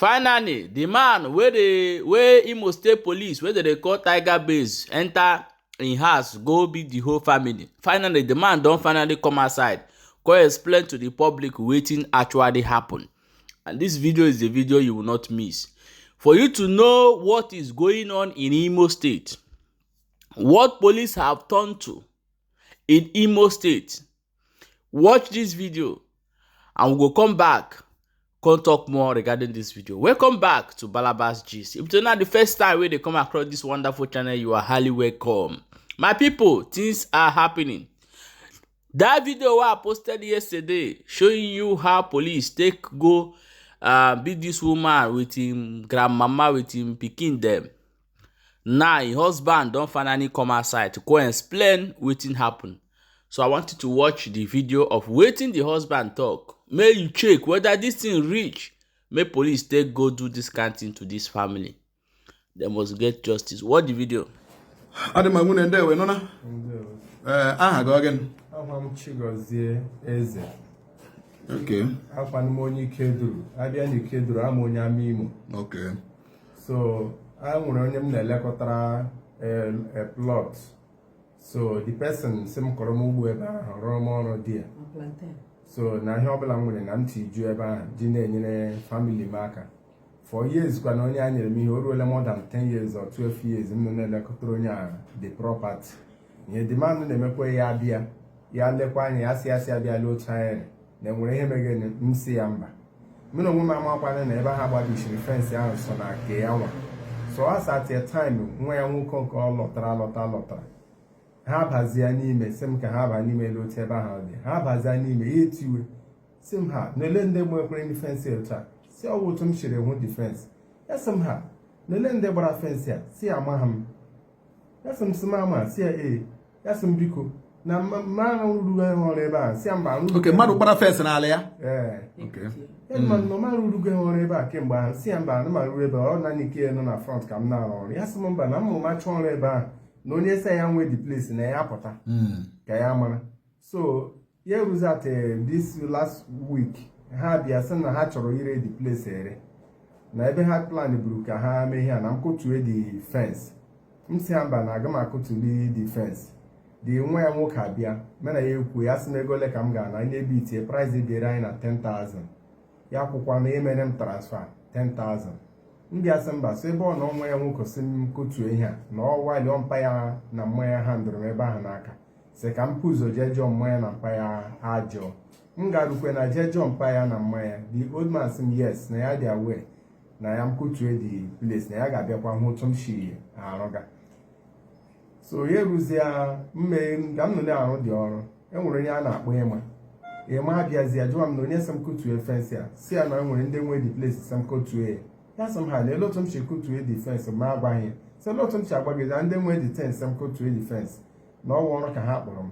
Finally, the man wey dey wey Imo State Police wey dem dey call Tiger Base enter im house go beat the whole family. Finally, the man don finally come outside come explain to the public wetin actually happen. And this video is the video you will not miss. For you to know what is going on in Imo State, what police have turned to in Imo State, watch this video and we go come back come talk more regarding this video. Welcome back to Balabas Gist. If today na the first time wey dey come across this wonderful channel, you are highly welcome. My people, things are happening. That video wey I posted yesterday showing you how police take go beat this woman with him grandmama with him pikin dem. Now him husband don finally come outside to go explain wetin happen. So I want you to watch the video of wetin the husband talk. Make you check whether this thing reach make police take go do this kind thing to this family. They must get justice. Watch the video. Ọ dị mma, nwunye, ndewe nọ na. Ee, aha gị ọ gịnị? Aha m Chigozie Eze. Akwanụ m onye Ikeduru. Abịa na Ikeduru, ama onye ama Imo. So a nwere onye m na-elekọtara a plot. So the person si m kọrọ m ugbo ebe ahụ, rụọ m ọrụ dị ya. So na ihe ọbụla m nwere na m tiju ebe ahụ ji na-enyere family m aka for years. Kwa na onye a nyere m ihe, o ruola more than 10 years or 12 years m nọ na-elekọtara onye a the property. Ihe the man na-emekwa, ya abịa, ya lekwa anya, ya sị abịala otu anyị na enwere ihe megere. M si ya mba, mụ na onwe m amakwana na ebe ha gbabishiri fence ahụ so na nke ya nwa. So as at a time, nwa ya nwoke nke ọ lọtara alọta lọtara, ha bazie n'ime, sị m ka ha baa n'ime elu otu ebe ahụ dị. Ha bazie n'ime, ya etiwe, sị m ha n'ele ndị gbakwere ndị fence otu a, si ọ bụ otu m siri hụ dị fence. Ya sị m ha n'ele ndị gbara fence a, si ama m. Ya sị m, sị m ama, si ya ee. Ya sị m biko, na ma arụrugo ha ọrụ ebe a. Si ya mba, arụrugo. Oke mmadụ gbara fence n'ala ya? Ee. Ya ma nọ m arụrugo ha ọrụ ebe a kemgbe ahụ. Si ya mba, ana m arụ ebe a, ọ naanị ike nọ na front ka m na-arụ ọrụ. Ya sị m mba, na m ma chọọ ọrụ ebe ahụ, na onye sị ya nwee the place na ya pụta ka ya mara. So ya eruzi at this last week, ha bịa sị na ha chọrọ ire the place ere, na ebe ha plan buru ka ha mee ihe a, na m kụtue the fence. M si ha mba, na aga m akụtuli the fence. The nwa ya nwoke abịa mena ya ekwu, ya sị na ego ole ka m ga-ana anyị ebe itie price dịrị anyị na 10,000. Ya kwụkwa na emere m transfer 10,000. M bịa sị mba, so ebe ọ na nwa ya nwoke sị m kụtuo ihe a, na ọ walio mpa ya na mmanya ha ndụrụ m ebe ahụ n'aka, sị ka m pụzo jee jụọ mmanya na mpa ya ajụọ. M garukwe na jee jụọ mpa ya na mmanya. The old man sị m yes, na ya dị aware na ya m kụtue the place, na ya ga-abịakwa hụ otu m si arụga. So ya eruzie mme ka m nọ na-arụ dị ọrụ, enwere onye a na-akpọ ịma ịma abịazie jụwa m na onye sị m kụtue fence a. Si ya na enwere ndị nwe the place sị m kụtue ya. Ya sị m ha na elu otu m si kụtue the fence ma agwaghị ya. Sị elu otu m si agwa gị na ndị nwe the fence sị m kụtue the fence, na ọwa ọrụ ka ha kpọrọ m.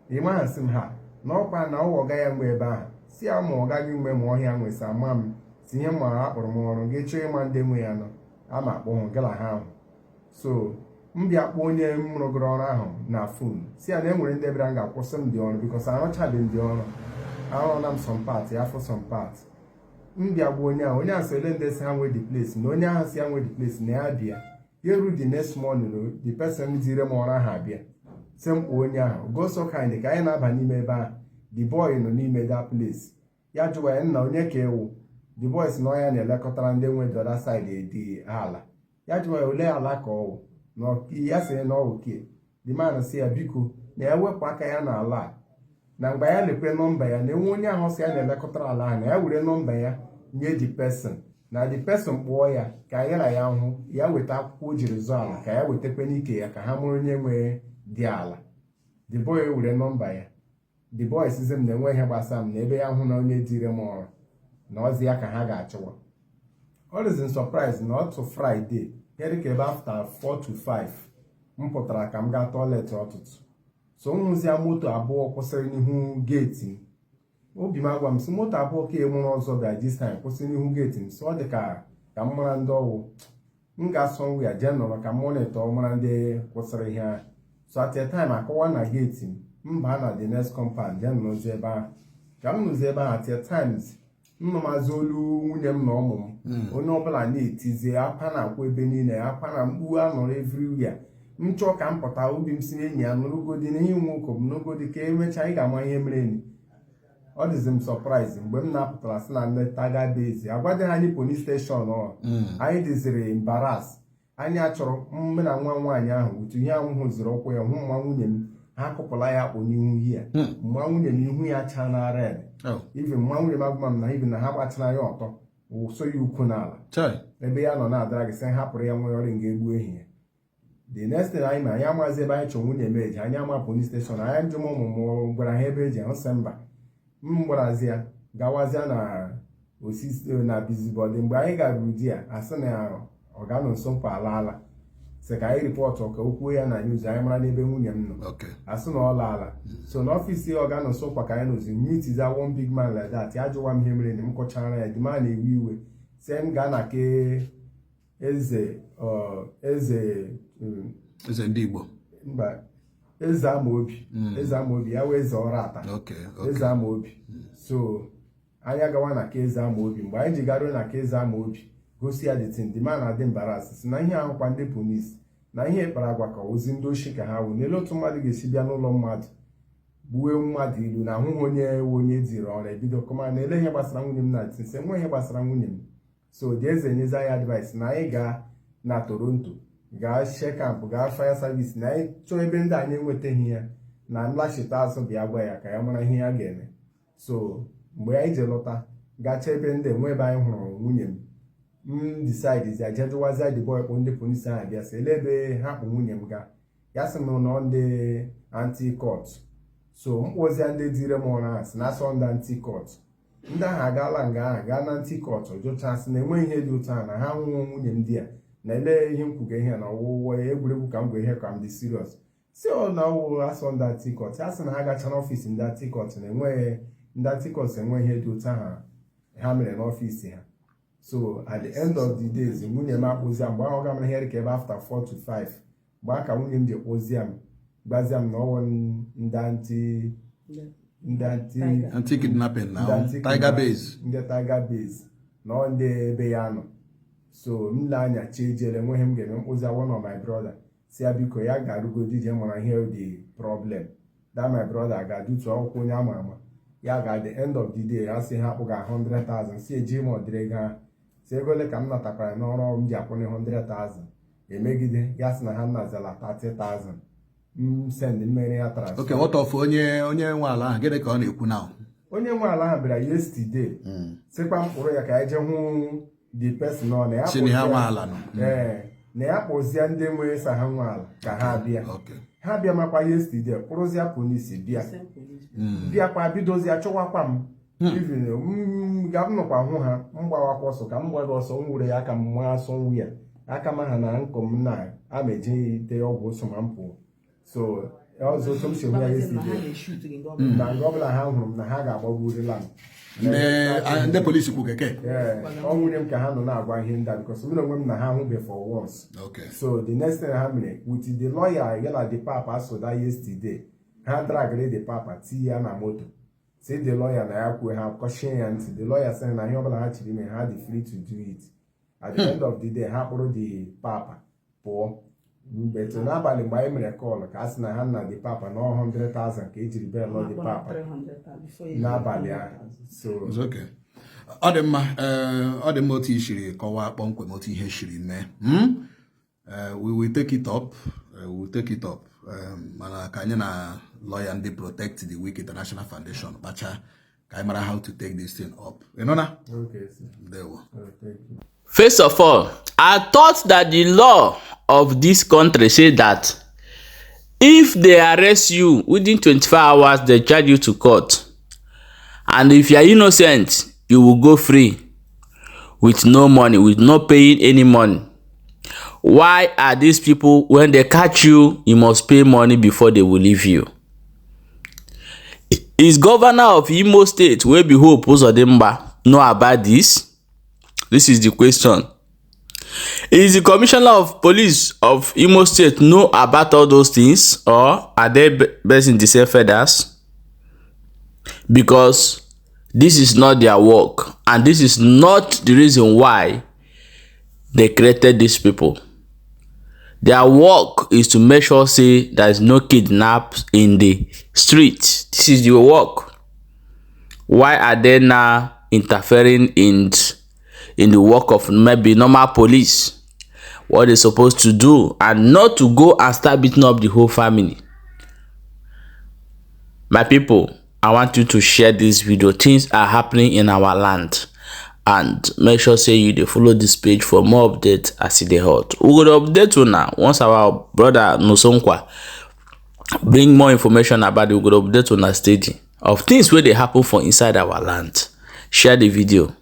Ịma ha sị m ha na ọkwa na ọwa ọga ya nwe ebe ahụ. Si ya ma ọ gaghị nwe ma ọhịa nwesị ama m si ihe m mara akpọrọ m ọrụ gị chọọ ịma ndị nwe ya nọ ama akpọ hụ gala ha ahụ. So m bịa kpọọ onye m rụgoro ọrụ ahụ na phone, si ya na e nwere ndị bịara m ga-akwụsị m dị ọrụ, because arụchabeghị m dị ọrụ, arụọla m some part ya, fụ some part. M bịa gwa onye ahụ, onye ahụ sị ele ndị si ha nwe the place, na onye ahụ si ya nwe the place na ya bịa. Ya eru the next morning, the person ziri m ọrụ ahụ abịa, sị m kpọọ onye ahụ. Go so kind ka anyị na-aba n'ime ebe ahụ, the boy nọ n'ime that place. Ya jụwa ya, nna, onye ka ewu? The boy si na ọ ya na-elekọtara ndị nwe the other side dị ala. Ya jụwa ya ole ala ka ọwụ, na ya sị na ọ oke. The man sị ya biko, na ya wepụ aka ya n'ala a, na mgbe ya lekwe nọmba ya na enwe onye ahụ sị ya na-elekọtara ala ahụ, na ya were nọmba ya nye the person, na the person kpụọ ya ka ya na ya hụ, ya weta akwụkwọ o jiri zụọ ala, ka ya wetakwa n'ike ya, ka ha mụrụ onye nwe dị ala. The boy were nọmba ya. The boy sizi m na enwe ihe gbasara m na ebe ya hụ na onye dịrị m ọrụ na ọzi ya ka ha ga-achụwa. Ọ dịzi surprise na otu Friday, ihe dịka ebe after 4 to 5, m pụtara ka m gaa toilet ọtụtụ. So m hụzia moto abụọ kwụsịrị n'ihu gate m. Obi m agwa m sị moto abụọ ka enwere ọzọ bịa this time kwụsị n'ihu gate m. So ọ dị ka m mara ndị ọwụ. M ga-asọ nwa ya jee nọrọ ka m monitor mara ndị kwụsịrị ihe ahụ. So at a time akọwa na gate m, m baa na the next compound jee nọrọzi ebe ahụ. Ka m nọzi ebe ahụ, at a times m nọmazi olu nwunye m na ụmụ m. Onye ọbụla na-etizie akwa na-akwụ ebe niile, akwa na mkpu a nọrọ everywhere. M chọọ ka m pụta, obi m si enyi ya nụrụgodi na ihe nwoke m n'ogodi ka emechaa ị ga-ama ihe mere enyi. Ọ dịzi m surprise mgbe m na-apụtara sị na ndị Tiger Base agwadịghị anyị police station. Ọ anyị dịziri embarrass. Anyị achọrọ mme na nwa nwaanyị ahụ otu ihe ahụ hụziri ụkwụ ya, hụ mma nwunye m, ha kụpụla ya akpụ n'ihu ya. Mma nwunye m, ihu ya chaa na red. Even mma nwunye m agwa m na even na ha gbachara ya ọtọ, wụso ya ukwu n'ala. Chai. Ebe ya nọ na-adara gị sị hapụrụ ya nwere ọrịa nga egbu ehi ya. The next thing anyị ma, anyị amazi ebe anyị chọrọ nwunye m eji. Anyị ama police station, anyị njụ m ụmụ m gwara ha ebe eji hụ sị mba. M gwarazi ya gawazia na osisi na busybody. Mgbe anyị garuru di ya, asị na ọ ga-anọ nso mkpa alaala, sị ka anyị report ka o kwuo ya na news, anyị mara n'ebe nwunye m nọ. Asị na ọ laala. So n'office ọ ga-anọ nso mkpa ka anyị nọzi meetiza one big man like that. Ya jụwa m ihe mere na m kọchara ya. The man na-ewe iwe, sị m gaa na ke eze ọ, eze Eze ndị Igbo. Mba, eze Amaobi, eze Amaobi ya wee eze ọrụ ata. Eze Amaobi. So anyị agawa na ka eze Amaobi. Mgbe anyị ji garuo na ka eze Amaobi, gosi ya the thing, the man na-adị embarrass, si na ihe ahụkwa ndị police na ihe kpara agwa ka ozi ndị oshi ka ha wụ n'elu. Otu mmadụ ga-esi bịa n'ụlọ mmadụ gbuwe mmadụ ilu na ahụghị onye ewe onye dịrị ọrụ ebido kọma na ele ihe gbasara nwunye m na tinse nwe ihe gbasara nwunye m. So the eze nyezi anyị advice na anyị gaa na Toronto, gaa Shell Camp, gaa fire service, na anyị chọọ ebe ndị anyị enwetaghị ya na nlachite azụ bịa gwa ya ka ya mara ihe ya ga-eme. So mgbe anyị ji lọta, gacha ebe ndị enwe ebe anyị hụrụ nwunye m, m decide zi je jụwazia the boy kpọ ndị polisi ahụ bịa, sị ele ebe ha kpụ nwunye m gaa. Ya sị m nọ ndị anti-cult. So mkpọzia ndị dịrị m ụra ahụ, sị na asọ ndị anti-cult, ndị ahụ agaala nga ahụ, gaa na anti-cult, jụcha, sị na enweghị ihe dị otu ahụ, na ha nwụọ nwunye m di ya na ele ihe m kwuga ihe na ọwụwọ egwuregwu ka m gwa ihe ka m dị serious si ọ na ọwụ asọ ndị anti-cult. Ya sị na ha gacha n'office ndị anti-cult na enweghị ndị anti-cult, enweghị ihe dị otu ahụ ha mere n'office ha. So at the end of the days, nwunye m akpụzia mgbe ahụ ọ gamara ihe ka ebe after 4 to 5, mgbe aka nwunye m ji kpụzie m, gbazia m na ọwụ ndị anti ndị anti Anti kidnapping na ndị anti Tiger Base. Ndị Tiger Base na ọ ndị ebe ya nọ. So m lee anya chi ejere, enweghị m ga-eme. Mkpụzi one of my brother, si ya biko ya ga-arụgodi je mara ihe the problem. That my brother ga-adutu akwụkwọ onye ama ama ya ga. At the end of the day, ya sị ha kpụga 100,000, si eji m ọdịrị ego ahụ, si ego ole ka m natakwara n'ọrụ m ji akwụnye 100,000 emegide. Ya sị na ha nazala 30,000, m send mmeri ya transfer. Okay, what of onye nwe ala ahụ? Gịnị ka ọ na-ekwu now? Onye nwe ala ahụ bịara yesterday, sịkwa mkpụrụ ya ka anyị jee hụ the person ọ na ya Si na ha kpọzie- nwe ala nọ. Ee, na ya kpọzie ndị nwe sa ha nwe ala ka ha bịa. Ha bịa makwa yesterday, kpụrụzịa polisi bịa, bịakwa bidozie chọwakwa m. Even m ga m nọkwa hụ ha, m gbawakwa ọsọ ka m gbaga ọsọ, m were ya aka m maa asọ nwu ya aka m aha na nkọ m na ama eje ite ọgwụ ụsọ ma m pụọ. So ọzọ otu m si hụ ya yesterday, na nga ọbụla ha hụrụ m na ha ga-agbagburila m. Ndị polisi kwu keke. Ee, ọ nwunye m ka ha nọ na-agwa ihe ndị a, because m na onwe m na ha ahụbe for once. So the next thing ha mere with the lawyer ya na the papa soda yesterday, ha dragịrị the papa tinye ya na moto, si the lawyer na ya kwuo, ha kọchie ya ntị. The lawyer sị na ihe ọbụla ha chiri ime, ha dị free to do it. At the end of the day, ha kpụrụ the papa pụọ. Mgbe n'abalị, mgbe anyị mere call, ka a sị na ha na the papa na 100,000 ka ejiri bail the papa n'abalị ahụ. So It's okay. Ọ dị mma, ee, ọ dị mma otu i siri kọwaa kpọmkwem otu ihe siri mee. Hmm? We will take it up. We will take it up. Mana ka anyị na lawyer ndị Protect the Weak International Foundation kpacha ka anyị mara how to take this thing up. Ị nụ na? Okay, sir. Ndewo. Oh, thank you. First of all, I thought that the law of this country say that if they arrest you, within 24 hours they charge you to court, and if you are innocent, you will go free with no money, with no paying any money. Why are these people, when they catch you, you must pay money before they will leave you? Is governor of Imo State wey be Hope Uzodinma know about this? This is the question. Is the commissioner of police of Imo State know about all those things, or are they birds in the same feathers? Because This is not their work, and this is not the reason why they created these people. Their work is to make sure say there is no kidnap in the street. This is the work. Why are they now interfering in the work of maybe normal police? What they supposed to do, and not to go and start beating up the whole family. My people, I want you to share this video. Things are happening in our land, and make sure say you dey follow this page for more updates as e dey hot. We go dey update una once our brother Nosonkwa bring more information about it. We go dey update una steady of things wey dey happen for inside our land. Share the video.